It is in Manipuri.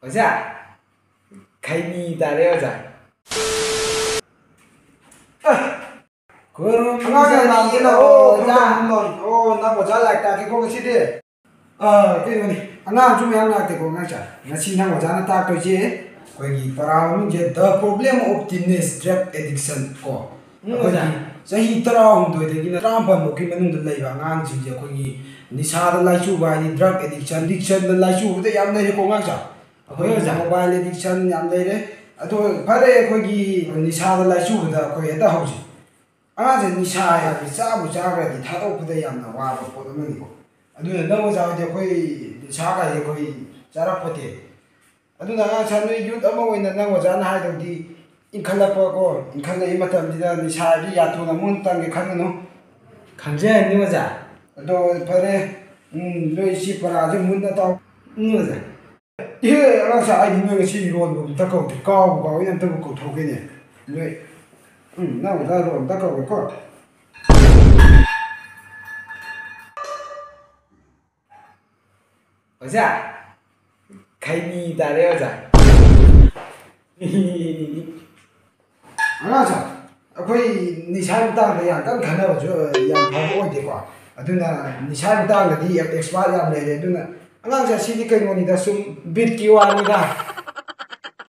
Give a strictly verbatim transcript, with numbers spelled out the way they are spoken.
ꯑꯣꯖꯥ, ꯈꯩꯅꯤ ꯇꯥꯔꯦ ꯑꯣꯖꯥ꯫ ꯑ, ꯈꯨꯔꯨꯝꯖꯔꯤ ꯑꯉꯥꯡ ꯌꯥꯝ ꯂꯥꯛꯑꯝꯗꯦ, ꯂꯥꯛꯑꯣ, ꯑꯣꯖꯥ꯫ ꯈꯨꯔꯨꯝꯖꯔꯤ꯫ ꯑꯣ, ꯅꯪ ꯑꯣꯖꯥ ꯂꯥꯏꯔꯤꯛ ꯇꯥꯛꯀꯦꯀꯣ ꯉꯁꯤꯗꯤ꯫ ꯑ, ꯀꯩꯅꯣꯅꯤ, ꯑꯉꯥꯡꯁꯨ ꯃꯌꯥꯝ ꯂꯥꯛꯇꯦꯀꯣ ꯑꯉꯥꯡꯁꯦ꯫ ꯉꯁꯤ ꯅꯪ ꯑꯣꯖꯥꯅ ꯇꯥꯛꯇꯣꯏꯁꯦ ꯑꯩꯈꯣꯏꯒꯤ ꯄꯔꯥ ꯃꯃꯤꯡꯁꯦ The Problem of Teenage Drug Addiction ꯀꯣ꯫ ꯎꯝ, ꯑꯩꯈꯣꯏꯒꯤ ꯑꯣꯖꯥ꯫ ꯆꯍꯤ ꯇꯔꯥꯍꯨꯝꯗꯣꯏꯗꯒꯤꯅ ꯇꯔꯥꯃꯥꯄꯜ ꯐꯥꯎꯒꯤ ꯃꯅꯨꯡꯗ ꯂꯩꯕ ꯑꯉꯥꯡꯁꯤꯡꯁꯦ ꯑꯩꯈꯣꯏꯒꯤ ꯅꯤꯁꯥꯗ ꯂꯥꯏꯆꯨꯕ, ꯍꯥꯏꯗꯤ drug addiction, addiction ꯗ ꯂꯥꯏꯆꯨꯕꯗ ꯌꯥꯝ ꯂꯩꯔꯦꯀꯣ ꯑꯉꯥꯡꯁꯦ꯫ ꯑꯩꯈꯣꯏ ꯍꯣꯏ, ꯑꯣꯖꯥ꯫ Mobile addiction ꯌꯥꯝ ꯂꯩꯔꯦ꯫ ꯑꯗꯣ ꯐꯔꯦ, ꯑꯩꯈꯣꯏꯒꯤ ꯅꯤꯁꯥꯗ ꯂꯥꯏꯆꯨꯕꯗ ꯑꯩꯈꯣꯏ ꯍꯦꯛꯇ ꯍꯧꯁꯤ꯫ ꯑꯉꯥꯡꯁꯦ ꯅꯤꯁꯥ ꯍꯥꯏꯕꯁꯤ ꯆꯥꯕꯨ ꯆꯥꯈ꯭ꯔꯗꯤ ꯊꯥꯗꯣꯛꯄꯗ ꯌꯥꯝꯅ ꯋꯥꯕ ꯄꯣꯠ ꯑꯃꯅꯤꯀꯣ꯫ ꯑꯗꯨꯅ ꯅꯪ ꯑꯣꯖꯥ ꯍꯣꯏꯗꯤ ꯑꯩꯈꯣꯏ ꯅꯤꯁꯥꯒꯁꯦ ꯑꯩꯈꯣꯏ ꯆꯥꯔꯛꯄꯣꯠꯇꯦ꯫ ꯑꯗꯨꯅ ꯑꯉꯥꯡ ꯁꯥ ꯅꯣꯏ youth ꯑꯃ ꯑꯣꯏꯅ ꯅꯪ ꯑꯣꯖꯥꯅ ꯍꯥꯏꯗꯧꯗꯤ ꯏꯟꯈꯠꯂꯛꯄꯀꯣ, ꯏꯟꯈꯠꯂꯛꯏ ꯃꯇꯝꯁꯤꯗ ꯅꯤꯁꯥ ꯍꯥꯏꯕꯁꯤ ꯌꯥꯇꯣꯟ ꯑꯃꯨꯛ ꯇꯝꯒꯦ ꯈꯟꯒꯅꯨ꯫ ꯈꯪꯖꯔꯅꯤ ꯑꯣꯖꯥ꯫ ꯑꯗꯣ ꯐꯔꯦ, ꯎꯝ, ꯅꯣꯏ ꯁꯤ ꯄꯔꯥꯁꯦ ꯃꯨꯟꯅ ꯇꯥꯎ꯫ ꯎꯝ, ꯑꯣꯖꯥ꯫ ꯏꯍꯦ, ꯑꯉꯥꯡꯁꯦ, ꯑꯩꯗꯤ ꯅꯣꯏ ꯉꯁꯤ ꯏꯔꯣꯟꯕ ꯑꯝꯇ ꯀꯧꯗꯦ, ꯀꯥꯎꯕꯨ ꯀꯥꯎꯏ, ꯑꯝꯇꯕꯨ ꯀꯧꯊꯣꯛꯀꯦꯅꯦ꯫ ꯅꯣꯏ, ꯎꯝ, ꯅꯪ ꯑꯣꯖꯥ ꯔꯣꯜ ꯑꯝꯇ ꯀꯧꯒꯦꯀꯣ꯫ ꯑꯣꯖꯥ, ꯈꯩꯅꯤ ꯇꯥꯔꯦ ꯑꯣꯖꯥ꯫ ꯑꯉꯥꯡꯁꯦ, ꯑꯩꯈꯣꯏ ꯅꯤꯁꯥꯒꯤ ꯃꯇꯥꯡꯗ ꯌꯥꯝ ꯀꯟꯅ ꯈꯟꯅꯕꯁꯨ ꯌꯥꯝ ꯐꯕ ꯑꯣꯏꯗꯦꯀꯣ꯫ ꯑꯗꯨꯅ ꯅꯤꯁꯥꯒꯤ ꯃꯇꯥꯡꯗꯗꯤ expert ꯌꯥꯝ ꯂꯩꯔꯦ꯫ ꯑꯗꯨꯅ ꯑꯉꯥꯡꯁꯦ, ꯑꯁꯤꯗꯤ ꯀꯩꯅꯣꯅꯤꯗ, ꯁꯨꯝ ꯕꯤꯠꯀꯤ ꯋꯥꯅꯤꯗ꯫